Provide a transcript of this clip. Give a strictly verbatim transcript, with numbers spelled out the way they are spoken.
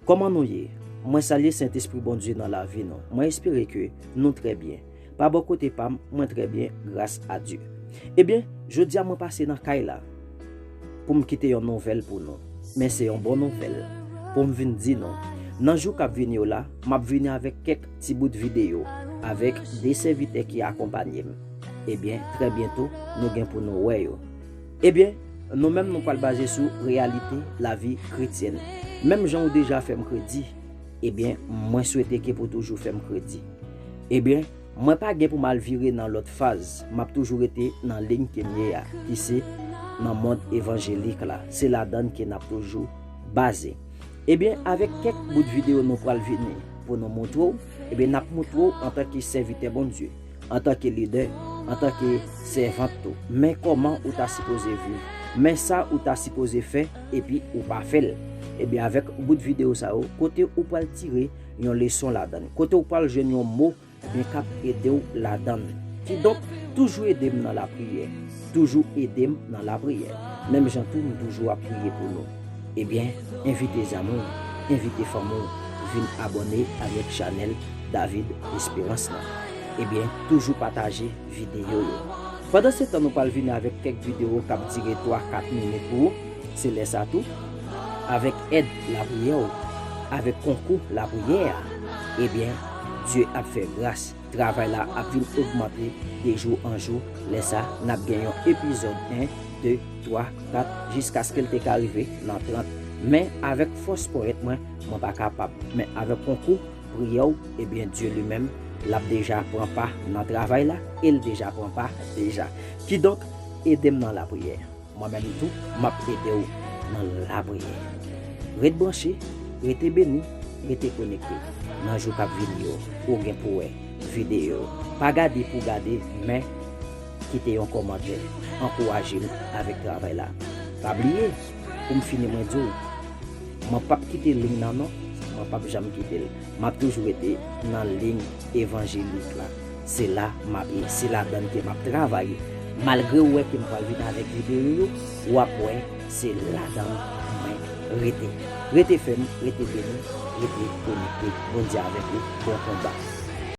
Kòman nou ye? Mwen salye Sentespri Bondye nan lavi nou. Mwen espere ke nou trè byen. Pa bò kote pa m, mwen trè byen, gras a Dye. Ebyen, jodi a mwen pase nan kay la pou m kite yon nouvèl pou nou. Men se yon bon nouvèl pou m vin di nou. Nan jou k ap vini yo la, m ap vini avèk kèk ti bout videyo avèk de sèvitè ki akonpanye m. Ebyen, trè byento, nou gen pou nou wè yo. Ebyen, nou menm nou pral baze sou reyalite lavi kretyèn. Menm jan ou deja fè m kredi, ebyen, mwen swete ke pou toujou fè m kredi. Ebyen, mwen pa gen pou m al vire nan lòt faz. M ap toujou rete nan liy ke m ye a, ki se nan mond evanjelik la. Se ladann ke n ap toujou baze. Ebyen, avèk kèk bout videyo nou pral vini pou nou montre w, ebyen, n ap montre w antanke sèvitè Bondye, antanke lidè, antanke sèvant tou. Men kòman ou ta sipoze viv, men sa ou ta sipoze fè, epi ou pa fè l. Ebyen, avèk bout videyo sa yo, kote ou pral tire yon leson ladann, kote ou pral jwenn yon mo, ebyen, k ap ede w ladann. Kidonk, toujou ede m nan lapriyè. Toujou ede m nan lapriyè. Menm jan tou, m toujou ap priye pou nou. Ebyen, envite zanmi w, envite fanmi w vin abòne avèk chanèl David Espérance lan. Ebyen, toujou pataje videyo yo. Pandan se tan, nou pral vini avèk kèk videyo k ap dire twa, kat minit pou ou. Se lè sa tou, avèk èd lapriyè w, avèk konkou lapriyè a, ebyen, Dye ap fè gras. Travay la ap vin ogmante de jou an jou. Lè sa, n ap gen yon epizòd en, de, twa, kat, jiskaske l te ka rive nan trant. Men, avèk fòs ponyèt mwen, mwen pa kapab. Men avèk konkou priyè w, ebyen, Dye li menm, l ap deja pran pa nan travay la, e l deja pran pa deja. Kidonk, ede m nan lapriyè. Mwen menm tou, m ap ede w nan lapriyè. Ret branche, rete beni, rete konekte. Nan jou k ap vini yo, ou gen pou wè videyo. Pa gade pou gade, men kite yon kòmantè. Ankouraje m avèk travay la. Pa bliye, pou m fini, mwen di w, mwen p ap kite liy nan non, mwen p ap janm kite l. M ap toujou rete nan liy evanjelik la. Se la m ap ye, se ladann ke m ap travay. Malgre w wè ke m pral vin avèk videyo yo, w ap wè se ladann mwen rete. Rete fèm, rete beni, rete konekte. Bondye avèk ou, bon konba.